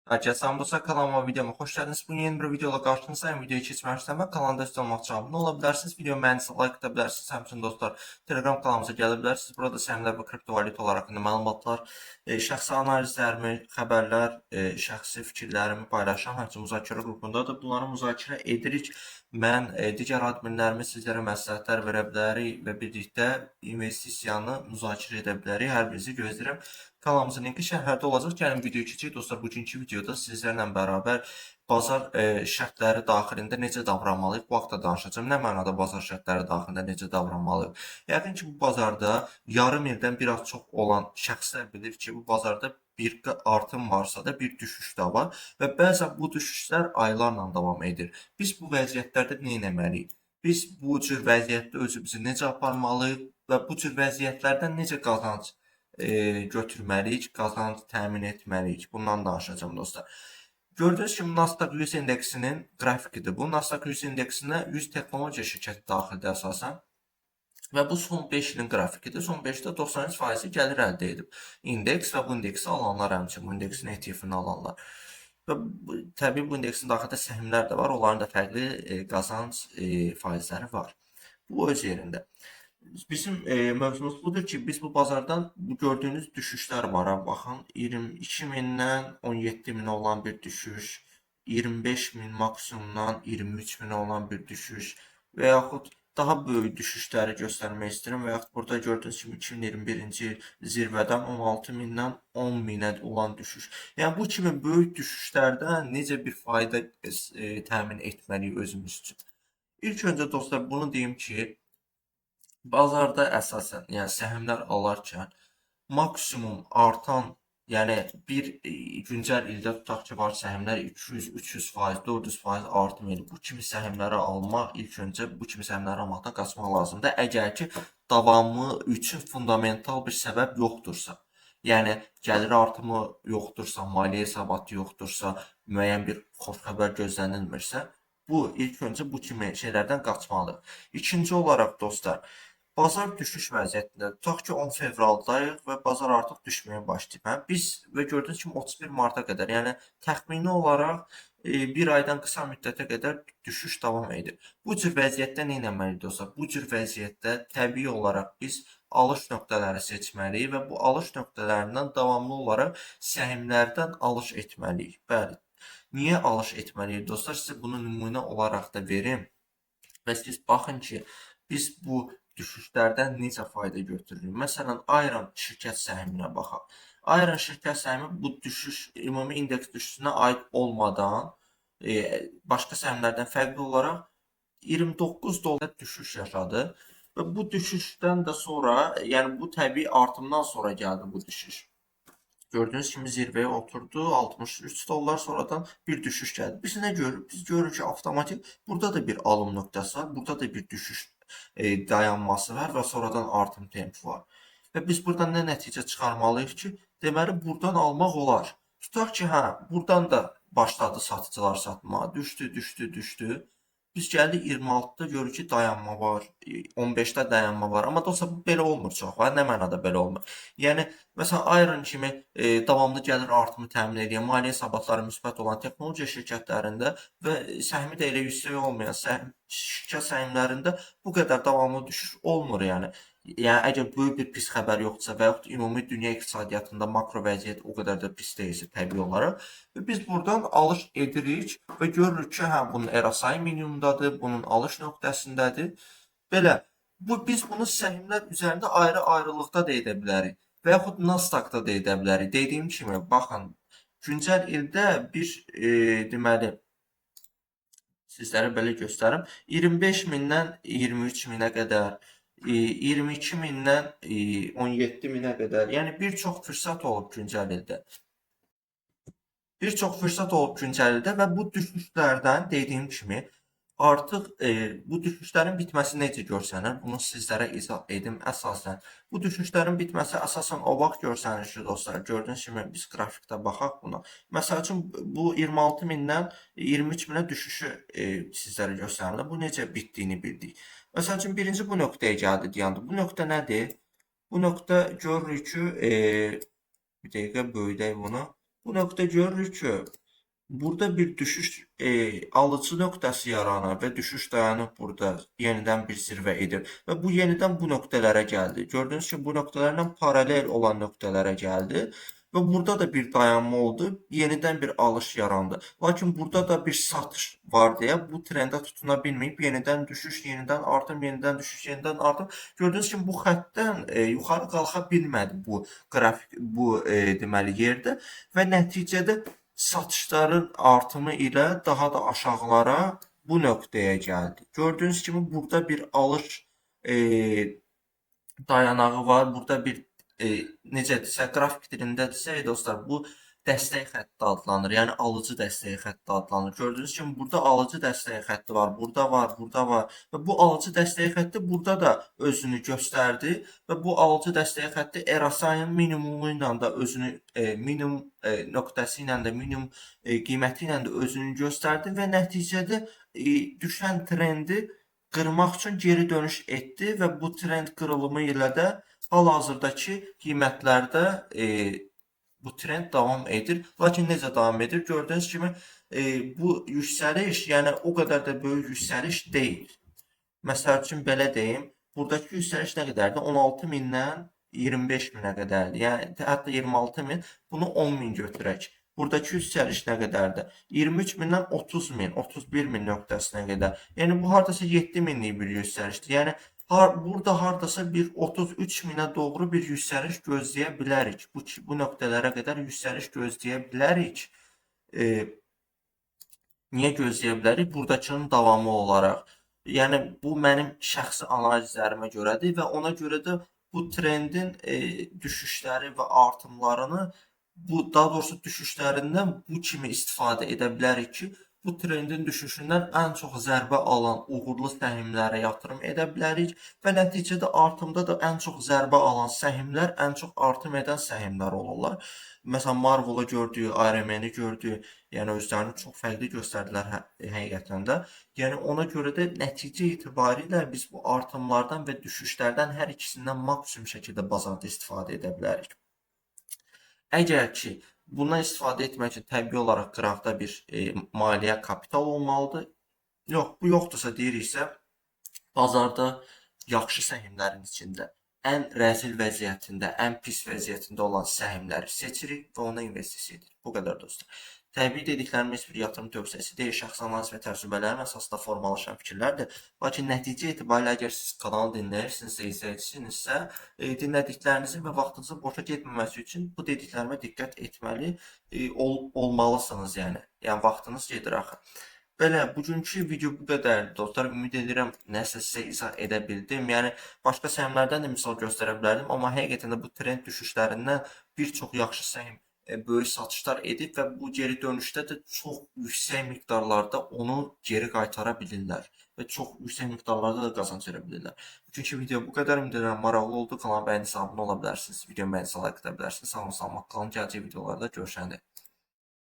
Herkese selam dostlar, kanalıma, videoma hoş geldiniz. Bugün yeni bir videoyla karşınızdayım. Videoyu keçməmişdən əvvəl kanala destek olmaq üçün abunə ola bilərsiniz. Video beğendiyseniz like ata bilərsiniz. Həmçinin dostlar, Telegram kanalımıza gələ bilərsiniz. Burada səhmlər və kriptovalyutalar haqqında məlumatlar, şəxsi analizlərimi, xəbərlər, şəxsi fikirlərimi paylaşıram. Həmçinin müzakirə qrupunda da bunları müzakirə edirik. Mən digər adminlərimiz sizlərə məsləhətlər verə bilərik və birlikdə investisiyanı müzakirə edə bilərik. Hər birinizi gözləyirəm. Kanalımızın linki şərhlərdə olacaq. Gəlin videoya keçək. Dostlar, bugünkü videoda sizlərlə bərabər bazar şərtləri daxilində necə davranmalıyıq? Bu haqda danışacağım. Nə mənada bazar şərtləri daxilində necə davranmalıyıq? Yəqin ki, bu bazarda yarım ildən biraz çox olan şəxslər bilir ki, bu bazarda bir artım varsa da bir düşüş də var və bəzən bu düşüşlər aylarla davam edir. Biz bu vəziyyətlərdə nə etməliyik? Biz bu cür vəziyyətdə özümüzü necə aparmalıyıq və bu cür vəziyyətlərdən necə qazanc götürməliyik, qazanc təmin etməliyik? Bundan danışacağım dostlar. Gördüyünüz kimi Nasdaq 100 indeksinin qrafikidir bu. Nasdaq 100 indeksinə 100 texnologiya şirkəti daxildir əsasən. Və bu son 5 ilin qrafikidir. Son 5-də 93% gəlir əldə edib. İndeks və bu indeksi alanlar, həmçinin bu indeksin ETF-ini alanlar. Və təbii bu indeksin daxilində səhmlər də var. Onların da fərqli qazanc faizləri var. Bu öz yerində. Bizim mövzumuz budur ki, biz bu bazardan bu gördüyünüz düşüşlər var. Baxın, 22 mindən 17 minə olan bir düşüş, 25 min maksimumdan 23 minə olan bir düşüş və yaxud daha böyük düşüşləri göstərmək istəyirəm və yaxud burada gördüyünüz kimi 2021-ci il zirvədən 16 mindən 10 minə olan düşüş. Yəni bu kimi böyük düşüşlərdən necə bir fayda təmin etməliyik özümüz üçün? İlk öncə dostlar, bunu deyim ki, bazarda əsasən, yəni səhmlər alarkən maksimum artan, yəni bir güncəl ildə tutaq ki, var səhmlər 200, 300%, 400% artım eləyir. Bu kimi səhmləri almaq, ilk öncə bu kimi səhmləri almaqdan qaçmaq lazımdır. Əgər ki, davamı üçün fundamental bir səbəb yoxdursa, yəni gəlir artımı yoxdursa, maliyyə hesabatı yoxdursa, müəyyən bir xoş xəbər gözlənilmirsə, bu ilk öncə bu kimi şeylərdən qaçmalıyıq. İkinci olaraq dostlar, bazar düşüş vəziyyətində, tutaq ki 10 fevraldayıq və bazar artıq düşməyə başlayıb. Hə? Biz və gördüyünüz kimi 31 marta qədər, yəni təxmini olaraq bir aydan qısa müddətə qədər düşüş davam edir. Bu cür vəziyyətdə nə etməliyik dostlar? Bu cür vəziyyətdə təbii olaraq biz alış nöqtələri seçməliyik və bu alış nöqtələrindən davamlı olaraq səhmlərdən alış etməliyik. Bəli. Niyə alış etməliyik dostlar? Sizə bunu nümunə olaraq da verim və siz baxın ki, biz bu düşüşlərdən necə fayda götürürük? Məsələn, Ayran şirkət səhminə baxaq. Ayran şirkət səhmi bu düşüş, ümumi indeks düşüşünə aid olmadan başqa səhmlərdən fərqli olaraq 29 dollar düşüş yaşadı. Və bu düşüşdən də sonra, yəni bu təbii artımdan sonra gəldi bu düşüş. Gördüyünüz kimi zirvəyə oturdu, 63 dollar, sonradan bir düşüş gəldi. Biz nə görürük? Biz görürük ki, avtomatik burada da bir alım nöqtəsi var, burada da bir düşüş dayanması var və sonradan artım tempi var. Və biz buradan nə nəticə çıxarmalıyıq ki, deməli buradan almaq olar. Tutaq ki, hə, buradan da başladı satıcılar satmağa, düşdü, düşdü, düşdü. Biz gəldik 26-da görürük ki, dayanma var, 15-də dayanma var. Amma dostlar, bu belə olmur çox. Nə mənada belə olmur? Yəni, məsələn, Iron kimi davamlı gəlir artımı təmin edən, maliyyə hesabatları müsbət olan texnologiya şirkətlərində və səhmi də elə yüksək olmayan şirkət səhmlərində bu qədər davamlı düşüş olmur yəni. Yəni, əgər böyük bir pis xəbər yoxdursa və yaxud ümumi dünya iqtisadiyyatında makro vəziyyət o qədər də pis deyilsə təbii olaraq, və biz buradan alış edirik və görürük ki, hə, bunun RSI minimumdadır, bunun alış nöqtəsindədir. Belə, biz bunu səhmlər üzərində ayrı-ayrılıqda da edə bilərik və yaxud Nasdaq-da da edə bilərik. Dediyim kimi, baxın, güncəl ildə bir, deməli, sizlərə belə göstərim, 25 mindən 23 minə qədər, 22 mindən 17 minə qədər, yəni bir çox fürsət olub güncəl ildə. Bir çox fürsət olub güncəl ildə və bu düşüşlərdən dediyim kimi artıq bu düşüşlərin bitməsi necə görsənir? Bunu sizlərə izah edim əsasən. Bu düşüşlərin bitməsi əsasən o vaxt görsənir ki, dostlar, gördüyünüz kimi biz qrafikdə baxaq buna. Məsəl üçün, bu 26 mindən 23 minə düşüşü sizlərə göstərilir. Bu necə bitdiyini bildik. Məsəl üçün, birinci bu nöqtəyə gəldi dayandı. Bu nöqtə nədir? Bu nöqtə görürük ki, bir dəqiqə böyüdək bunu. Bu nöqtə görürük ki, burada bir düşüş alıcı nöqtəsi yaranır və düşüş dayanıb burada yenidən bir zirvə edir və bu yenidən bu nöqtələrə gəldi. Gördüyünüz kimi bu nöqtələrlə paralel olan nöqtələrə gəldi və burada da bir dayanma oldu, yenidən bir alış yarandı. Lakin burada da bir satış var deyə bu trendə tutuna bilməyib yenidən düşüş, yenidən artım, yenidən düşüş, yenidən artım. Gördüyünüz kimi bu xəttdən yuxarı qalxa bilmədi bu qrafik, bu deməli yerdə və nəticədə satışların artımı ilə daha da aşağılara bu nöqtəyə gəldi. Gördüyünüz kimi burada bir alış dayanağı var. Burada bir necə desə, qrafik dilində desək dostlar, bu dəstək xətti adlanır. Yəni alıcı dəstəyi xətti adlanır. Gördüyünüz kimi burada alıcı dəstəyi xətti var, burada var, burada var və bu alıcı dəstəyi xətti burada da özünü göstərdi və bu alıcı dəstəyi xətti RSI-nin minimumu ilə də özünü minimum nöqtəsi ilə də minimum qiyməti ilə də özünü göstərdi və nəticədə düşən trendi qırmaq üçün geri dönüş etdi və bu trend qırılımı ilə də hal-hazırdakı qiymətlərdə bu trend davam edir. Lakin necə davam edir? Gördüyünüz kimi bu yüksəliş, yəni o qədər də böyük yüksəliş deyil. Məsəl üçün belə deyim, buradakı yüksəliş nə qədərdir? 16 mindən 25 minə qədərdir. Yəni hətta 26 min, bunu 10 min götürək. Buradakı yüksəliş nə qədərdir? 23 mindən 30 min, 31 min nöqtəsinə qədər. Yəni bu hardasa 7 minlik bir yüksəlişdir. Yəni burada hardasa bir 33 minə doğru bir yüksəliş gözləyə bilərik. Bu nöqtələrə qədər yüksəliş gözləyə bilərik. Niyə gözləyə bilərik? Buradakının davamı olaraq. Yəni bu mənim şəxsi analizlərimə görədir və ona görə də bu trendin düşüşləri və artımlarını, bu daha doğrusu düşüşlərindən bu kimi istifadə edə bilərik ki, bu trendin düşüşündən ən çox zərbə alan uğurlu səhmlərə yatırım edə bilərik və nəticədə artımda da ən çox zərbə alan səhmlər ən çox artım edən səhmlər olurlar. Məsələn, Marvel-ı gördüyü, ARM-ni gördüyü, yəni özlərini çox fərqli göstərdilər həqiqətən də. Yəni ona görə də nəticə itibarilə biz bu artımlardan və düşüşlərdən hər ikisindən maksimum şəkildə bazarda istifadə edə bilərik. Əgər ki, bundan istifadə etmək üçün təbii olaraq qıraqda bir maliyyə kapital olmalıdır. Yox, bu yoxdursa deyiriksə, bazarda yaxşı səhmlərin içində ən rəzil vəziyyətində, ən pis vəziyyətində olan səhmləri seçirik və ona investisiya edirik. Bu qədər dostlar. Təbii dediklərim heç bir yatırım tövsiyəsi deyil, şəxsi analiz və təcrübələrim əsasında formalaşan fikirlərdir. Lakin nəticə etibarilə əgər siz kanalı dinləyirsinizsə, izləyicisinizsə, dinlədiklərinizin və vaxtınızın boşa getməməsi üçün bu dediklərimə diqqət etməli olmalısınız yəni. Yəni vaxtınız gedir axı. Belə, bugünkü video bu qədərdir dostlar. Ümid edirəm nəsə sizə izah edə bildim. Yəni başqa səhmlərdən də misal göstərə bilərdim, amma həqiqətən də bu trend düşüşlərindən bir çox yaxşı səhm böyük satışlar edib və bu geri dönüşdə də çox yüksək miqdarlarda onu geri qaytara bilirlər və çox yüksək miqdarlarda da qazanc edə bilirlər. Bugünkü video bu qədər. Ümid edirəm maraqlı oldu. Kanala bəyənsə abunə ola bilərsiniz. Videomu bəyənsə like edə bilərsiniz. Sağ olun, salamat qalın. Gələcək videolarda görüşənədək.